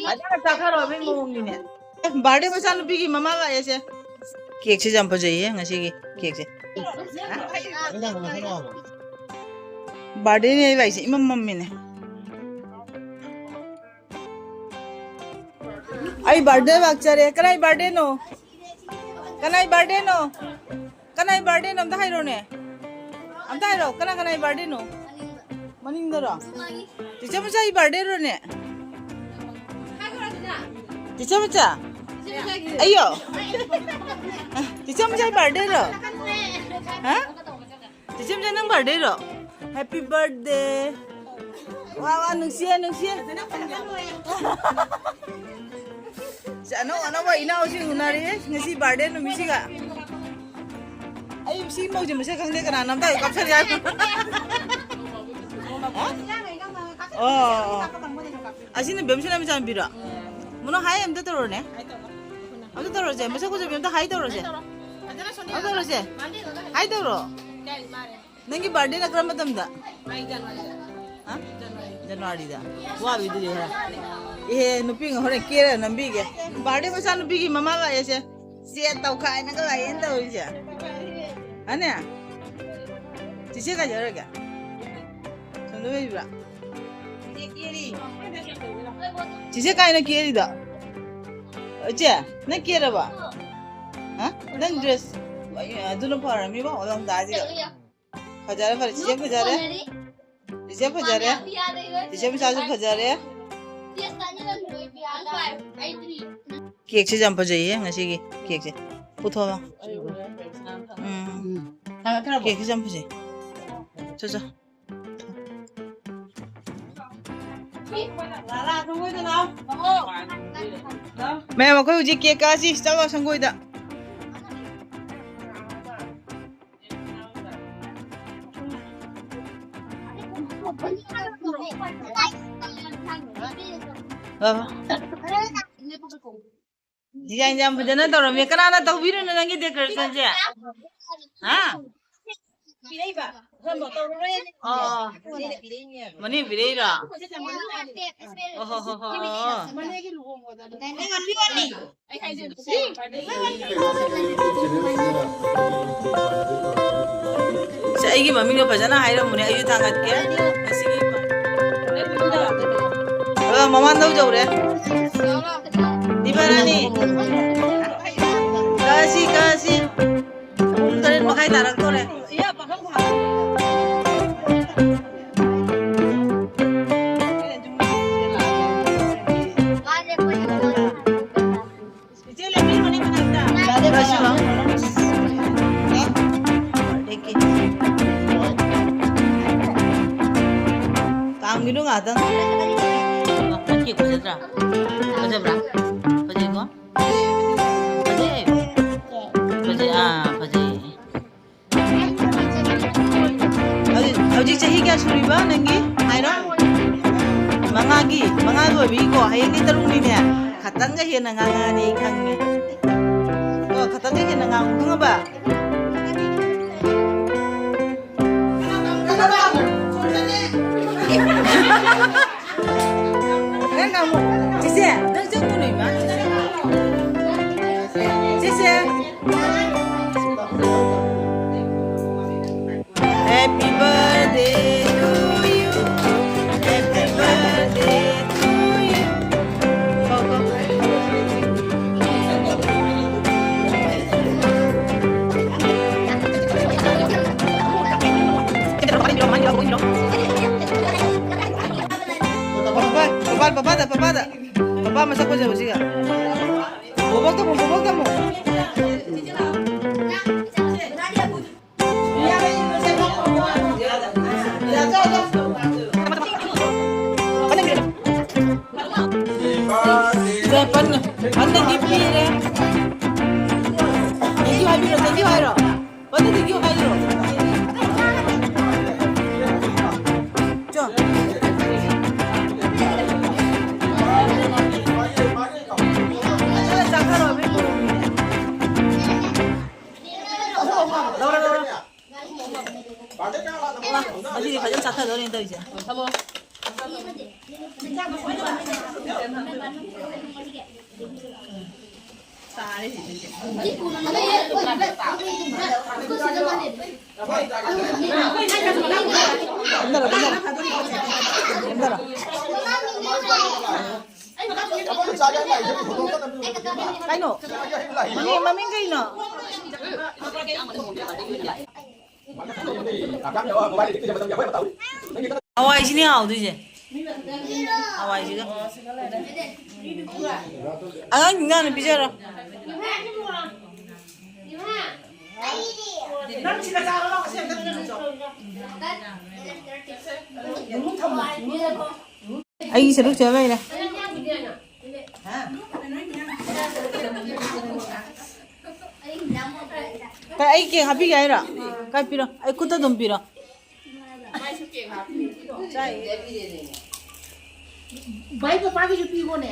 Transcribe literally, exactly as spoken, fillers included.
ꯐꯖꯅ ꯆꯥꯊꯔꯛꯑꯕꯩ ꯃꯑꯣꯡꯅꯤꯅꯦ꯫ ꯑꯦ, ꯕꯥꯔꯗꯦ ꯃꯆꯥꯅꯨꯄꯤꯒꯤ ꯃꯃꯥ ꯂꯥꯛꯑꯦꯁꯦ꯫ ꯀꯦꯛꯁꯦ ꯌꯥꯝ ꯐꯖꯩꯌꯦ ꯉꯁꯤꯒꯤ ꯀꯦꯛꯁꯦ꯫ ꯕꯥꯔꯗꯦꯅꯦ ꯂꯥꯛꯏꯁꯦ, ꯏꯃꯝ ꯃꯝꯃꯤꯅꯦ꯫ ꯑꯩ ꯕꯥꯔꯗꯦ ꯂꯥꯛꯆꯔꯦ꯫ ꯀꯅꯥꯏ ꯕꯥꯔꯗꯦꯅꯣ? ꯀꯅꯥꯏ ꯕꯥꯔꯗꯦꯅꯣ? ꯀꯅꯥꯏ ꯕꯥꯔꯗꯦꯅꯣ? ꯑꯝꯇ ꯍꯥꯏꯔꯣꯅꯦ꯫ ꯑꯝꯇ ꯍꯥꯏꯔꯣ꯫ ꯀꯅꯥ ꯀꯅꯥꯏ ꯕꯥꯔꯗꯦꯅꯣ? ꯃꯅꯤꯡꯗꯔꯣ? ꯆꯤꯆꯦ ꯃꯆꯥꯒꯤ ꯕꯥꯔꯗꯦꯔꯣꯅꯦ? ꯆꯤꯆꯦ ꯃꯆꯥ? ꯑꯩꯌꯣ? ꯆꯤꯆꯦ ꯃꯆꯥꯒꯤ ꯕꯥꯔꯗꯦꯔꯣ? ꯍꯥ? ꯆꯤꯆꯦ ꯃꯆꯥ, ꯅꯪ ꯕꯥꯔꯗꯦꯔꯣ? Happy birthday. ꯋꯥ, ꯋꯥ, ꯅꯨꯡꯁꯤꯌꯦ, ꯅꯨꯡꯁꯤꯌꯦ꯫ ꯁꯤ ꯑꯅꯧ ꯑꯅꯧꯕ ꯏꯅꯥꯎꯁꯤꯡ ꯎꯅꯔꯦ ꯉꯁꯤ ꯕꯥꯔꯗꯦ ꯅꯨꯃꯤꯠꯁꯤꯒ꯫ ꯑꯩ ꯁꯤ ꯃꯧꯁꯦ ꯃꯁꯛ ꯈꯪꯗꯦ, ꯀꯅꯥꯅꯣ ꯑꯝꯇ ꯀꯥꯞꯁꯜꯂꯦ ꯍꯥꯏꯕ꯫ ꯑꯣ, ꯑꯣ꯫ ꯑꯁꯤꯅ ꯕꯦꯝꯁꯤꯅ ꯃꯆꯥꯅꯨꯄꯤꯔꯣ? ꯃꯅꯣ ꯍꯥꯏ ꯑꯝꯇ ꯇꯧꯔꯣꯅꯦ꯫ ꯑꯝꯇ ꯇꯧꯔꯁꯦ, ꯃꯁꯛ ꯐꯖꯕꯤ ꯑꯝꯇ ꯍꯥꯏ ꯇꯧꯔꯁꯦ꯫ ꯑꯝꯇ ꯇꯧꯔꯁꯦ꯫ ꯍꯥꯏ ꯇꯧꯔꯣ꯫ ꯅꯪꯒꯤ ꯕꯥꯔꯗꯦꯅ ꯀꯔꯝꯕ ꯃꯇꯝꯗ? ꯍꯥ? ꯖꯅꯋꯥꯔꯤꯗ꯫ ꯋꯥꯠꯂꯤꯗꯨꯗꯤ ꯈꯔ꯫ ꯏꯍꯦ, ꯅꯨꯄꯤ ꯍꯣꯔꯦꯟ ꯀꯦꯔ ꯅꯝꯕꯤꯒꯦ꯫ ꯕꯥꯔꯗꯦ ꯃꯆꯥ ꯅꯨꯄꯤꯒꯤ ꯃꯃꯥ ꯂꯥꯛꯑꯦꯁꯦ꯫ ꯆꯦ ꯇꯧꯈꯥꯏꯅꯒ ꯂꯥꯛꯑꯦꯅ ꯇꯧꯔꯤꯁꯦ꯫ ꯍꯥꯅꯦ? ꯆꯤꯆꯦ ꯀꯥꯏ ꯆꯠꯈ꯭ꯔꯒꯦ? ꯁꯣꯝꯗ ꯂꯩꯕ꯭ꯔꯥ? ꯆꯤꯆꯦ ꯀꯥꯏꯅ ꯀꯦꯔꯤꯗꯣ? ꯏꯆꯦ, ꯅꯪ ꯀꯦꯔꯕ? ꯍꯥ? ꯅꯪ ꯗ꯭ꯔꯦꯁ, ꯑꯗꯨꯅ ꯐꯔꯅꯤꯕꯣ, ꯑꯣꯂꯪꯗꯥꯁꯤꯒ꯫ ꯐꯖꯔꯦ, ꯐꯔꯦ꯫ ꯆꯤꯆꯦ ꯐꯖꯔꯦ꯫ ꯆꯤꯆꯦ ꯐꯖꯔꯦ꯫ ꯆꯤꯆꯦ ꯃꯆꯥꯁꯨ ꯐꯖꯔꯦ꯫ ꯀꯦꯛꯁꯦ ꯌꯥꯝ ꯐꯖꯩꯌꯦ ꯉꯁꯤꯒꯤ ꯀꯦꯛꯁꯦ꯫ ꯄꯨꯊꯣꯛꯑꯣ꯫ ꯎꯝ꯫ ꯀꯦꯛꯁꯦ ꯌꯥꯝ ꯐꯖꯩ꯫ ꯆꯣ, ꯆꯣ꯫ ꯃꯌꯥꯝ, ꯑꯩꯈꯣꯏ ꯍꯧꯖꯤꯛ ꯀꯦꯛ ꯀꯛꯑꯁꯤ꯫ ꯆꯠꯂꯣ ꯁꯪꯒꯣꯏꯗ꯫ ꯗꯤꯖꯥꯏꯟ ꯌꯥꯝ ꯐꯖꯅ ꯇꯧꯔꯝꯃꯦ꯫ ꯀꯅꯥꯅ ꯇꯧꯕꯤꯔꯤꯅꯣ ꯅꯪꯒꯤ ꯗꯦꯀꯣꯔꯦꯁꯟꯁꯦ? ꯍꯥ? ꯑꯥ꯫ ꯃꯅꯦ ꯄꯤꯔꯛꯏꯔꯣ? ꯑꯣ ꯍꯣ ꯍꯣ ꯍꯣ꯫ ꯁꯦ, ꯑꯩꯒꯤ ꯃꯃꯤꯡꯗꯣ ꯐꯖꯅ ꯍꯥꯏꯔꯝꯃꯨꯅꯦ, ꯑꯩꯁꯨ ꯊꯥꯒꯠꯀꯦ꯫ ꯉꯁꯤꯒꯤ ꯑ, ꯃꯃꯥꯟꯗꯧ ꯌꯧꯔꯦ꯫ ꯏꯕꯥꯅꯤ꯫ ꯀꯛꯑꯁꯤ, ꯀꯛꯑꯁꯤ꯫ ꯄꯨꯡ ꯇꯔꯦꯠ ꯃꯈꯥꯏ ꯇꯥꯔꯛꯇꯣꯔꯦ꯫ ꯏꯆꯦ ꯂꯩꯕꯤꯔꯣꯅꯦ ꯃꯅꯥꯛꯇ꯫ ꯀꯥꯡꯒꯤꯗꯣ ꯉꯥꯛꯇꯪ꯫ ꯋꯥꯈꯜ ꯆꯦꯛ ꯐꯖꯗ꯭ꯔꯥ? ꯐꯖꯕ꯭ꯔꯥ? ꯐꯖꯩꯀꯣ? ꯐꯖꯩ꯫ ꯐꯖꯩ, ꯑꯥ, ꯐꯖꯩ꯫ ꯍꯧꯖꯤꯛ, ꯍꯧꯖꯤꯛ ꯆꯍꯤ ꯀꯌꯥ ꯁꯨꯔꯤꯕ ꯅꯪꯒꯤ? ꯍꯥꯏꯔꯣ꯫ ꯃꯉꯥꯒꯤ, ꯃꯉꯥꯒꯤ ꯑꯣꯏꯕꯒꯤꯀꯣ, ꯍꯌꯦꯡꯗꯤ ꯇꯔꯨꯛꯅꯤꯅꯦ꯫ ꯈꯇꯪꯒ ꯍꯦꯟꯅ ꯉꯥꯡꯉꯛꯑꯅꯤ ꯑꯩ ꯈꯪꯉꯦ꯫ ꯀꯣ, ꯈꯇꯪꯒ ꯍꯦꯟꯅ ꯉꯥꯡꯉꯨ, ꯈꯪꯉꯕ? ꯅꯪ ꯉꯥꯡꯉꯨ꯫ ꯆꯦꯆꯦ, ꯅꯪ ꯆꯪꯉꯨꯅꯦ, ꯏꯃꯥ꯫ ꯆꯦꯆꯦ꯫ Happy birthday to you. Happy birthday to you. ꯀꯣ, ꯀꯣ꯫ ꯄꯄꯥ, ꯄꯄꯥ, ꯄꯄꯥꯗ, ꯄꯄꯥꯗ꯫ ꯄꯄꯥ ꯃꯁꯛ ꯐꯖꯕꯁꯤꯒ꯫ ꯕꯣꯕꯣꯛ ꯇꯝꯃꯣ, ꯕꯣꯕꯣꯛ ꯇꯝꯃꯣ꯫ ꯁꯦ, ꯄꯟꯅ, ꯄꯟꯅ gift ꯄꯤꯔꯦ꯫ Thank you ꯍꯥꯏꯕꯤꯔꯣ, thank you ꯍꯥꯏꯔꯣ꯫ ꯄꯟꯅ thank you ꯍꯥꯏꯔꯣ꯫ ꯆꯣ꯫ ꯆꯥꯊꯔꯣ, ꯏꯕꯦꯝꯃ꯫ ꯂꯧꯔꯣ, ꯂꯧꯔꯣ꯫ ꯇꯧꯔꯤꯁꯦ꯫ ꯀꯨꯝꯊꯔꯣ, ꯀꯨꯝꯊꯔꯣ꯫ ꯀꯨꯝꯊꯔꯣ꯫ ꯀꯩꯅꯣ? ꯃꯃꯤꯡ, ꯃꯃꯤꯡ ꯀꯩꯅꯣ? ꯍꯋꯥꯏꯁꯤꯅꯦ ꯍꯥꯎꯗꯣꯏꯁꯦ꯫ ꯍꯋꯥꯏꯁꯤꯒ꯫ ꯑꯉꯥꯡꯁꯤꯡ ꯍꯥꯟꯅ ꯄꯤꯖꯔꯣ꯫ ꯑꯩꯒꯤ ꯁꯔꯨꯛꯁꯦ ꯂꯩꯔꯦ꯫ ꯀꯩ, ꯑꯩ ꯀꯦꯛ ꯍꯥꯞꯄꯤꯒꯦ ꯍꯥꯏꯔꯣ? ꯀꯥꯏ ꯄꯤꯔꯣ? ꯑꯩ ꯈꯨꯠꯇ ꯑꯗꯨꯝ ꯄꯤꯔꯣ꯫ ꯆꯥꯏꯌꯦ꯫ ꯚꯥꯏ ꯄꯄꯥꯒꯤꯁꯨ ꯄꯤꯈꯣꯅꯦ꯫